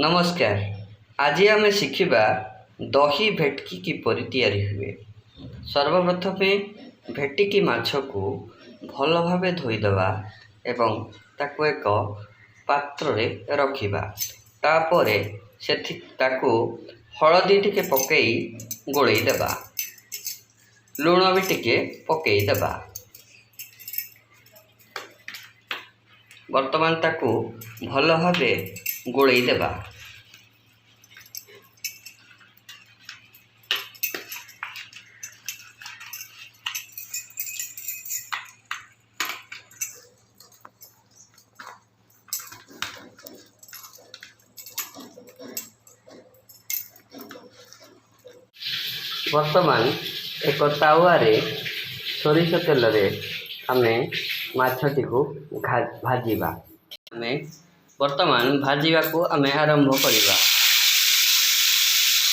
ନମସ୍କାର। ଆଜି ଆମେ ଶିଖିବା ଦହି ଭେଟକି କିପରି ତିଆରି ହୁଏ। ସର୍ବପ୍ରଥମେ ଭେଟକି ମାଛକୁ ଭଲ ଭାବେ ଧୋଇଦେବା ଏବଂ ତାକୁ ଏକ ପାତ୍ରରେ ରଖିବା। ତାପରେ ସେଥି ତାକୁ ହଳଦୀ ଟିକେ ପକାଇ ଗୋଳେଇ ଦେବା, ଲୁଣ ବି ଟିକେ ପକାଇ ଦେବା। ବର୍ତ୍ତମାନ ତାକୁ ଭଲ ଭାବେ ଗୋଳେଇ ଦେବା। ବର୍ତ୍ତମାନ ଏକ ତାୱାରେ ସୋରିଷ ତେଲରେ ଆମେ ମାଛଟିକୁ ଭାଜିବା। ଆମେ ବର୍ତ୍ତମାନ ଭାଜିବାକୁ ଆମେ ଆରମ୍ଭ କରିବା।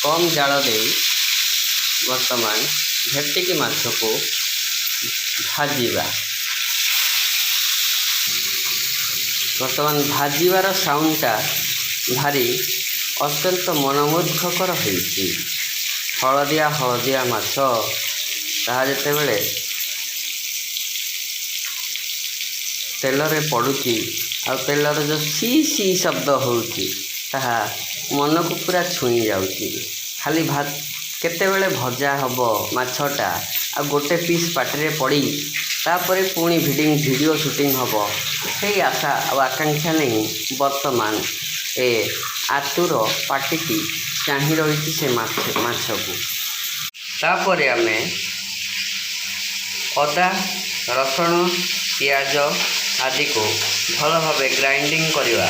କମ୍ ଜାଳ ଦେଇ ବର୍ତ୍ତମାନ ଭେଟକି ମାଛକୁ ଭାଜିବା। ବର୍ତ୍ତମାନ ଭାଜିବାର ସାଉଣ୍ଡଟା ଭାରି ଅତ୍ୟନ୍ତ ମନମୁଗ୍ଧକର ହେଇଛି। ହଳଦିଆ ହଳଦିଆ ମାଛ, ତାହା ଯେତେବେଳେ ତେଲରେ ପଡ଼ୁଛି ଆଉ ତେଲର ଯେଉଁ ସି ସି ଶବ୍ଦ ହେଉଛି, ତାହା ମନକୁ ପୁରା ଛୁଇଁ ଯାଉଛି। ଖାଲି କେତେବେଳେ ଭଜା ହେବ ମାଛଟା ଆଉ ଗୋଟେ ପିସ୍ ପାଟିରେ ପଡ଼ି ତାପରେ ପୁଣି ଭିଡ଼ିଓ ସୁଟିଂ ହେବ, ସେଇ ଆଶା ଆଉ ଆକାଂକ୍ଷା ନେଇ ବର୍ତ୍ତମାନ ଏ ଆତୁର ପାଟିଟି ଚାହିଁ ରହିଛି ସେ ମାଛକୁ। ତାପରେ ଆମେ ଅଦା, ରସୁଣ, ପିଆଜ ଆଦିକୁ ଭଲ ଭାବେ ଗ୍ରାଇଣ୍ଡିଙ୍ଗ କରିବା।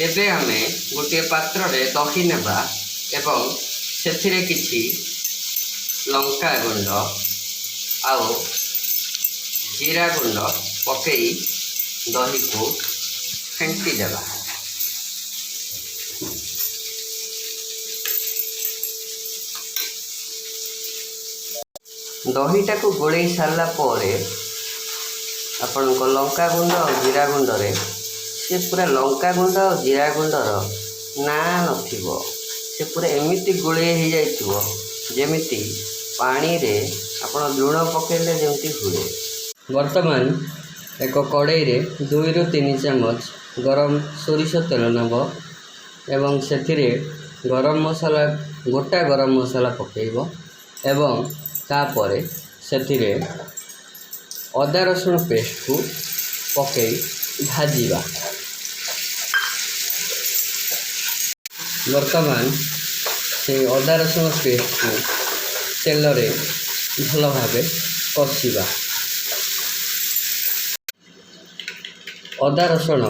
ଏବେ ଆମେ ଗୋଟିଏ ପାତ୍ରରେ ଦହି ନେବା ଏବଂ ସେଥିରେ କିଛି ଲଙ୍କା ଗୁଣ୍ଡ ଆଉ ଜିରା ଗୁଣ୍ଡ ପକାଇ ଦହିକୁ ଫେଣ୍ଟି ଦେବା। ଦହିଟାକୁ ଗୋଳେଇ ସାରିଲା ପରେ ଆପଣଙ୍କ ଲଙ୍କା ଗୁଣ୍ଡ ଆଉ ଜିରା ଗୁଣ୍ଡରେ ସେ ପୁରା ଲଙ୍କା ଗୁଣ୍ଡ ଆଉ ଜିରା ଗୁଣ୍ଡର ନାଁ ନଥିବ। ସେ ପୁରା ଏମିତି ଗୋଳେଇ ହେଇଯାଇଥିବ, ଯେମିତି ପାଣିରେ ଆପଣ ଲୁଣ ପକାଇଲେ ଯେମିତି ହୁଏ। ବର୍ତ୍ତମାନ ଏକ କଡ଼େଇରେ 2ରୁ 3 ଚାମଚ ଗରମ ସୋରିଷ ତେଲ ନେବ ଏବଂ ସେଥିରେ ଗରମ ମସଲା, ଗୋଟା ଗରମ ମସଲା ପକାଇବ ଏବଂ ତାପରେ ସେଥିରେ ଅଦା ରସୁଣ ପେଷ୍ଟକୁ ପକାଇ ଭାଜିବା। ବର୍ତ୍ତମାନ ସେଇ ଅଦା ରସୁଣ ପେଷ୍ଟକୁ ତେଲରେ ଭଲ ଭାବେ କଷିବା। ଅଦା ରସୁଣ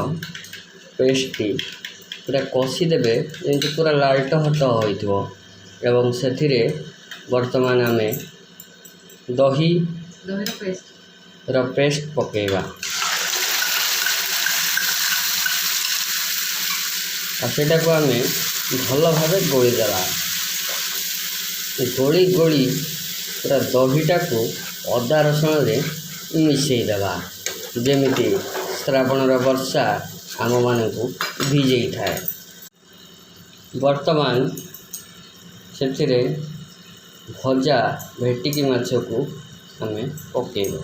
ପେଷ୍ଟଟି ପୁରା କଷିଦେବେ, ଯେମିତି ପୁରା ଲାଲ ଟହ ଟହ ହୋଇଥିବ ଏବଂ ସେଥିରେ ବର୍ତ୍ତମାନ ଆମେ ଦହି ଦହିର ପେଷ୍ଟ ର ପେଷ୍ଟ ପକାଇବା ଆଉ ସେଇଟାକୁ ଆମେ ଭଲ ଭାବେ ଗୋଳିଦେବା। ଗୋଳି ଗୋଳି ପୁରା ଦହିଟାକୁ ଅଦା ରସୁଣରେ ମିଶାଇ ଦେବା, ଯେମିତି ଶ୍ରାବଣର ବର୍ଷା ଆମମାନଙ୍କୁ ଭିଜେଇଥାଏ। ବର୍ତ୍ତମାନ ସେଥିରେ ଭଜା ଭେଟକି ମାଛକୁ ଆମେ ପକାଇବା।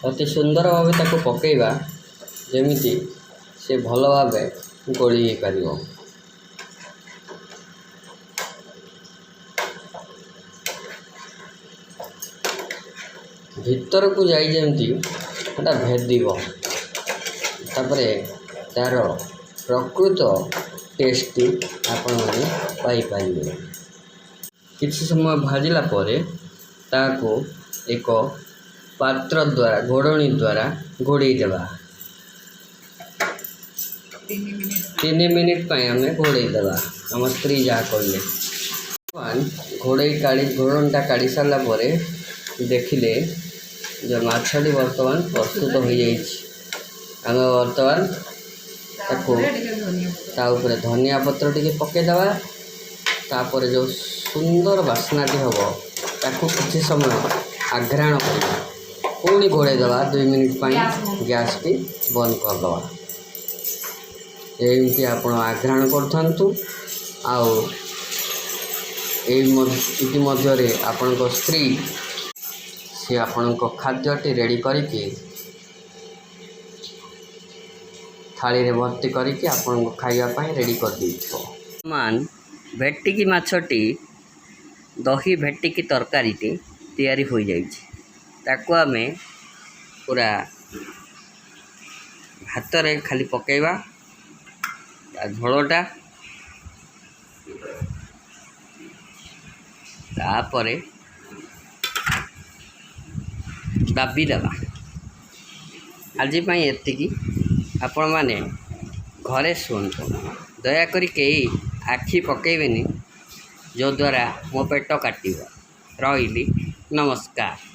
ଅତି ସୁନ୍ଦର ଭାବେ ତାକୁ ପକାଇବା, ଯେମିତି ସେ ଭଲ ଭାବେ ଗୋଳି ହେଇପାରିବ। ଭିତରକୁ ଯାଇ ଯେମିତି ସେଟା ଭେଦିବ, ତାପରେ ତା'ର ପ୍ରକୃତ ଟେଷ୍ଟଟି ଆପଣମାନେ ପାଇପାରିବେ। କିଛି ସମୟ ଭାଜିଲା ପରେ ତାହାକୁ ଏକ ପାତ୍ର ଦ୍ୱାରା, ଘୋଡ଼ଣୀ ଦ୍ୱାରା ଘୋଡ଼େଇ ଦେବା। 3 ମିନିଟ୍। 3 ମିନିଟ୍ ପାଇଁ ଆମେ ଘୋଡ଼େଇ ଦେବା, ଆମ ସ୍ତ୍ରୀ ଯାହା କହିଲେ। ବର୍ତ୍ତମାନ ଘୋଡ଼େଇ କାଢ଼ି, ଘୋଡ଼ଣୀଟା କାଢ଼ି ସାରିଲା ପରେ ଦେଖିଲେ ଯେ ମାଛଟି ବର୍ତ୍ତମାନ ପ୍ରସ୍ତୁତ ହୋଇଯାଇଛି। ଆମେ ବର୍ତ୍ତମାନ ତାକୁ ତାପରେ ଟିକେ ଧନିଆ ପତ୍ର ତା ଉପରେ ଧନିଆ ପତ୍ର ଟିକେ ପକାଇଦେବା। ତାପରେ ଯେଉଁ ସୁନ୍ଦର ବାସ୍ନାଟି ହେବ, ତାକୁ କିଛି ସମୟ ଆଘ୍ରାଣ କରିବା। ପୁଣି ଘୋଡ଼େଇ ଦେବା 2 ମିନିଟ୍ ପାଇଁ। ଗ୍ୟାସ୍ ବନ୍ଦ। ଗ୍ୟାସ୍ଟି ବନ୍ଦ କରିଦେବା। ଏମିତି ଆପଣ ଆଘ୍ରାଣ କରୁଥାନ୍ତୁ ଆଉ ଏଇ ଇତିମଧ୍ୟରେ ଆପଣଙ୍କ ସ୍ତ୍ରୀ ସେ ଆପଣଙ୍କ ଖାଦ୍ୟଟି ରେଡ଼ି କରିକି ଥାଳିରେ ଭର୍ତ୍ତି କରିକି ଆପଣଙ୍କୁ ଖାଇବା ପାଇଁ ରେଡ଼ି କରିଦେଇଥିବ। ବର୍ତ୍ତମାନ ଭେଟକି ମାଛଟି, ଦହି ଭେଟକି ତରକାରୀଟି ତିଆରି ହୋଇଯାଇଛି। ତାକୁ ଆମେ ପୁରା ଭାତରେ ଖାଲି ପକାଇବା ତା ଝୋଳଟା। ତାପରେ ଦାବି ଦେବା। ଆଜି ପାଇଁ ଏତିକି। ଆପଣମାନେ ଘରେ ଶୁଅନ୍ତୁ। ଦୟାକରି କେହି ଆଖି ପକାଇବେନି, ଯଦ୍ୱାରା ମୋ ପେଟ କାଟିବ। ରହିଲି, ନମସ୍କାର।